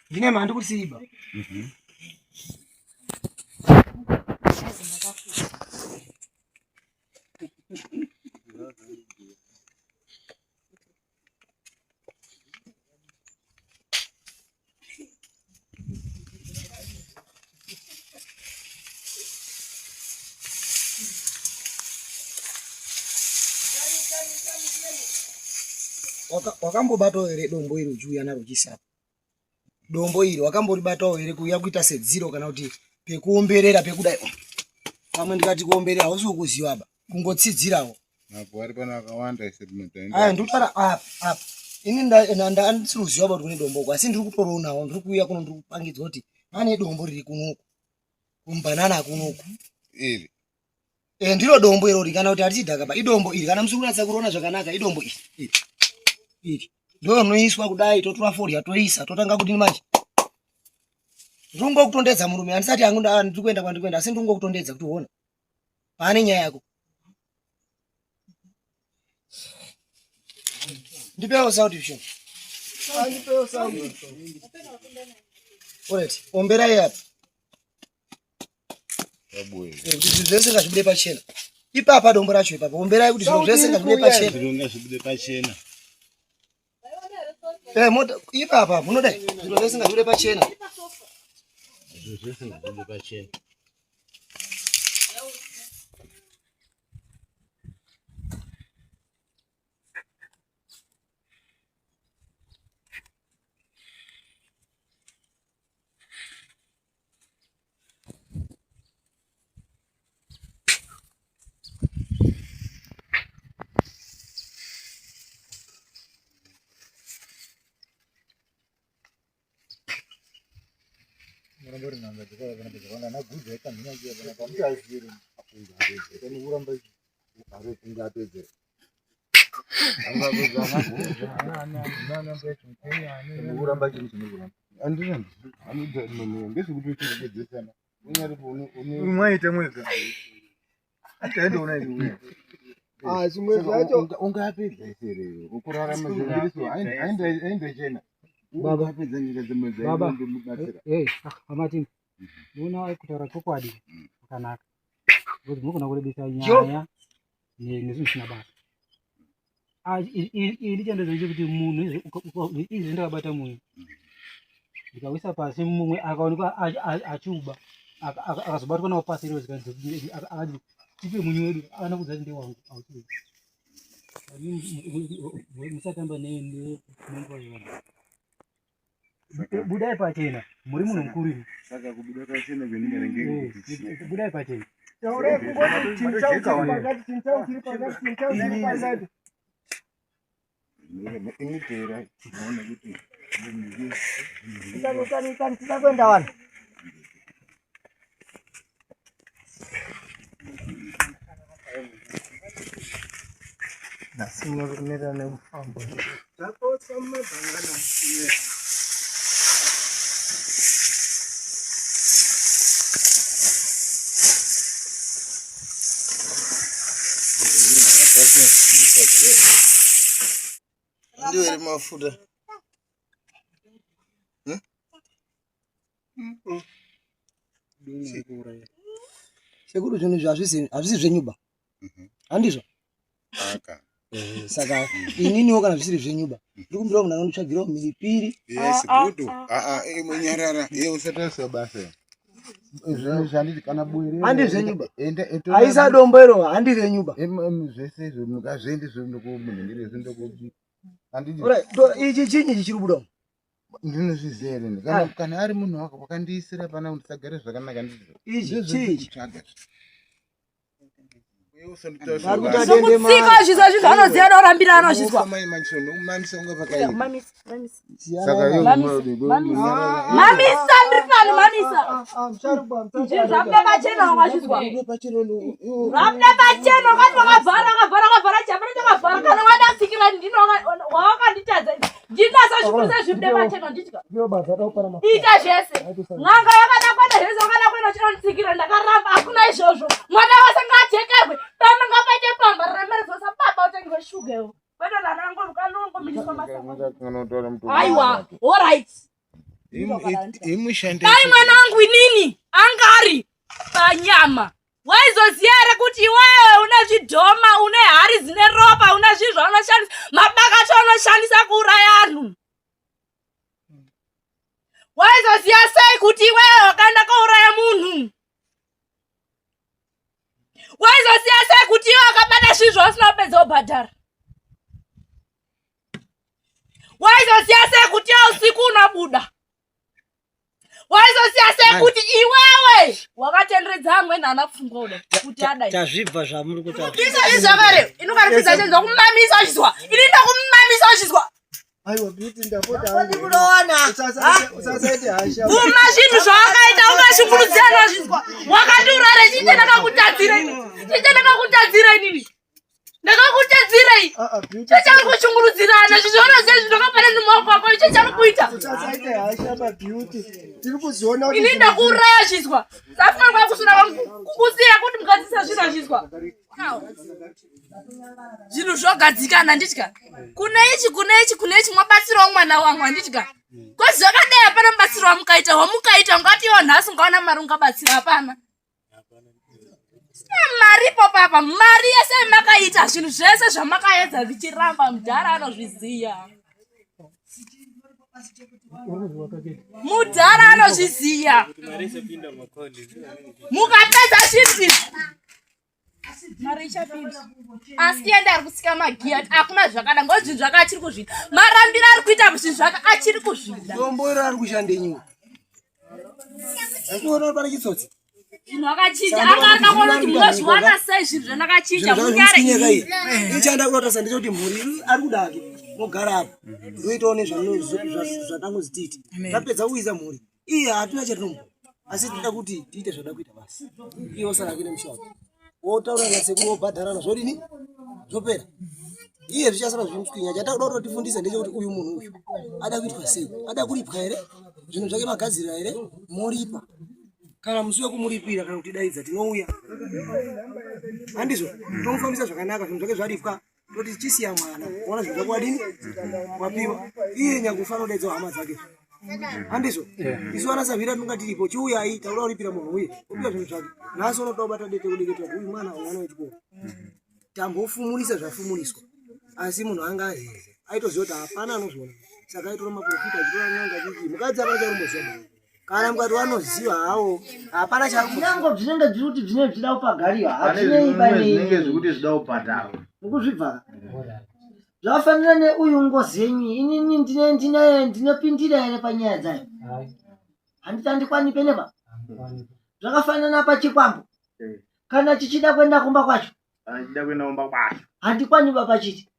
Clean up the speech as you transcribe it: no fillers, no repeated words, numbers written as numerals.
Ndine mhandi kusiiba. Wakambobatawo here dombo iri uchiuya naro uchiisa apa? Dombo iri wakamboribatawo here kuuya kuita sedziro kana kuti pekuomberera pekudai? Pamwe ndikati kuomberera hausi kukuziva ba, kungotsidzirawo. Mapo ari pano akawanda ese tinotaenda. Aya ndikutaura apa apa. Ini ndandisiri kuziva kuti kune dombo uko asi ndiri kutoroonawo ndiri kuuya kuno ndiri kupangidzwa kuti pane dombo riri kunoku kumbanana kunoku. Iri. Eh, ndiro dombo irori kana kuti harisi dhaka ba idombo iri kana musiri kunatsa kuriona zvakanaka idombo iri iri iri ndo rinoiswa kudai totora fodya toisa totanga kudini manje ndiri kungokutondedza murume handisati hangu ndiri kuenda kwandiri kuenda asi ndiri kungokutondedza kuti uone pane nyaya yako ndipewo sauti shoma ndipewo sauti alright omberai apa Kabuye. Eh, kuti zvinhu zvese ngazvibude pachena ipapa dombo racho ipapa omberai kuti zvinhu zvese ngazvibude pachena Zviro ngazvibude pachena. Eh, mota ipapa munodai zviro zvese ngazvibude pachena Zviro zvese ngazvibude pachena. Mwaita mwega. Ataendoona iwe. Ah, zvimwe zvacho Ungapedza here ukurarama zvingiriso aindachena Baba. ungapedza nyika dzimwe Baba. dzaindomubatsira Hey, ah, vaMartin, muona kutaura chokwadi kwakanaka. Because munogona kurebesa nyaya nezvinhu zvisina basa. Ah, Ini chandoziva chekuti munhu izvi ndakabata munhu ndikawisa pasi mumwe akaonekwa achiuba akazobatwa nawo pasi iro zikanzi akati tipe munyu wedu akana kuudza kuti ndewangu auchiuba. Musatamba nemvura yevanhu. Budai pachena muri munhu mukuru imi. Saka kubuda pachena kweninga Budai pachena. Taurai kungoti chinhu changu chiri pakati, chinhu changu chiri pakati, chinhu changu chiri pakati. Initera tinoona kuti Itani, itani, itani, tida kuenda vanhu. Ndasimuka nekufamba. Dzapotsa mumabhangana. Ndiwo ere mafuta. Sekuru zvinhu izvi hazvisi zvenyuba. Handizvo? Aka. Saka ininiwo kana zvisiri zvenyuba ndikumbirawo munhu anonditsvagirawo mhiripiri. Yes, good. Ah ah, munyarara. Iye usatariswa basa. Zvinhu zvanditi kana buere. Handi zvenyuba. Enda enda. Aisa dombo iro handi renyuba. Zvese izvo mukazviendi zvo ndokumunhengere zvo ndoku. Handiti Alright, ichi chinyi chichiri kubuda umu? ndinozviziva here ini? Kana kana ari munhu wakandiisira pana kuti tisagare zvakanaka ndizvo. Ichi Ndizvo chii ichi? ndikutsvaga. Vari kuita dende Sokutsika mari. zviswa zvinhu anoziva norambira anozviswa. Saka Siyana iwe Mamisa, munyarara. Mamisa ndiri pano mamisa. Ah, ah, musharukwa, Zvinhu musharukwa. zvabuda pachena wazvizwa. Zvabuda pachena wakati wakavhara wakavhara wakavhara chapana chakavhara kana wadatsikira ndino wawakanditadza. Ndinasa zvikuru sezvibude pachena nditya. Ndiyo basa rakupara mafuta. Ita zvese. N'anga yakada kuenda zvese wakada kuenda uchinonditsikira ndakaramba hakuna izvozvo. Mwana wese ngaachekerwe. Pamba ngapaite pamba remeredzwa sababa utengerwe shuga iwo. Kwete kuti ana angu anongomiriswa masaka. Aiwa, alright. Imushande. Dai mwana wangu inini anga ari panyama, waizoziva here kuti iwewe une zvidhoma, une hari dzine ropa, une zvinhu zvaunoshandisa, mabakato aunoshandisa kuuraya anhu? Waizoziva sei kuti iwewe wakaenda kouraya munhu? Waizoziva sei kuti iwe wakabata zvinhu zvausina kupedza kubhadhara? Waizoziva sei kuti iwe usiku unobuda? Waizoziva sei kuti iwewe wakatenderedza amweni ana pfungwa uda kuti adai? Tazvibva zvamuri kutaura. Pisa zvizvakare inokaripisa chenza kumamisa uchizwa ini ndokumamisa uchizwa. Aiwa Beauty, ndapota. Kurowana. Usasaite hasha. Bvuma zvinhu zvawakaita ukashungurudzana zvizwa wakandiurare. Chiche ndakakutadzira ini? Chiche ndakakutadzira inini? Ndakakutadzirei? Ah, ah, Beauty. Chichari kushungurudzirana zvizoona sei zvinokapana nemaoko ako icho chari kuita? Usasaite hasha ba Beauty. Tiri kuziona kuti Ini ndakuuraya zvizwa safuna kwakusura kukusiya kuti mukadzisa zvinhu azvizwa zvinhu zvogadzikana handitya kune ichi, kune ichi, kune ichi. Mwabatsirawo mwana wangu handitya kozi zvakadai hapana mubatsiro wamukaita, wamukaita ungatiwo nhasi ungaona mari ungabatsira hapana. Sina maripo papa, mari yese yamakaita, zvinhu zvese zvamakaedza zvichiramba, mudhara anozviziya, mudhara anozviziya. Mukapedza zvinhu izvi mari ichapinda, asi iye ari kutsika magiya ati hakuna zvakada ngo zvinhu zvake achiri kuzvida, marambiro ari kuita zvinhu zvake achiri kuzvida. Dombo iro ari kushandenyiwa asi uona kuti pane chitsotsi. Zvinhu akachinja, anga arikakuona kuti munozviwana sei zvinhu zvandakachinja munyare. Zvinyeka iyi ichanda kunotarisa ndechekuti mhuri iri ari kudake mogara apa ndoitawo nezvatangozi tiite tapedza kuisa mhuri iye hatina chatinombo, asi tinoda kuti tiite zvada kuita basi. Iye osara ake nemusha wake, wotaura nasekuru, wobhadharana, zvodini, zvopera. Iye zvichasara zvimuswinya. Chatakuda kuti tifundise ndechekuti uyu munhu uyu ada kuitwa sei? Ada kuripwa here? Zvinhu zvake magadzirira here? Moripa kana musi wekumuripira kana kutidaidza tinouya, handizvo? Tomufambisa zvakanaka, zvinhu zvake zvaripwa, toti chisiya mwana ona zvinhu zvako wadini wapiwa. Iye nyakufa anodaidzawo hama dzake, handizvo? Isu ana savira tinonga tiripo, chiuyai taura kuripira munhu uye opiwa zvinhu zvake. Nhasi unoda kubata dete kudeketera kuti uyu mwana, mwana wechikoro, tambofumurisa zvafumuriswa, asi munhu anga azeze aitoziva kuti hapana anozviona, saka aitora maprofita achitora n'anga chichi mukadzi hapana chaarumboziva. Kana mukati wanoziva hawo hapana chaarumboziva. Nyango zvinenge zviri kuti zvinenge zvichida kupagariwa Pane hazvinei zvimwe zvinenge pane zvekuti zvida kubhadharwa. mukuzvibva zvafanira neuyu ngozi yenyu. Inini ndine ndine ndinopindira here panyaya dzayo? Handiti handikwani penepa. Zvakafanana pachikwambo kana chichida kuenda kumba kwacho. Kana chida kuenda kumba kwacho. Handikwani ba pachiti.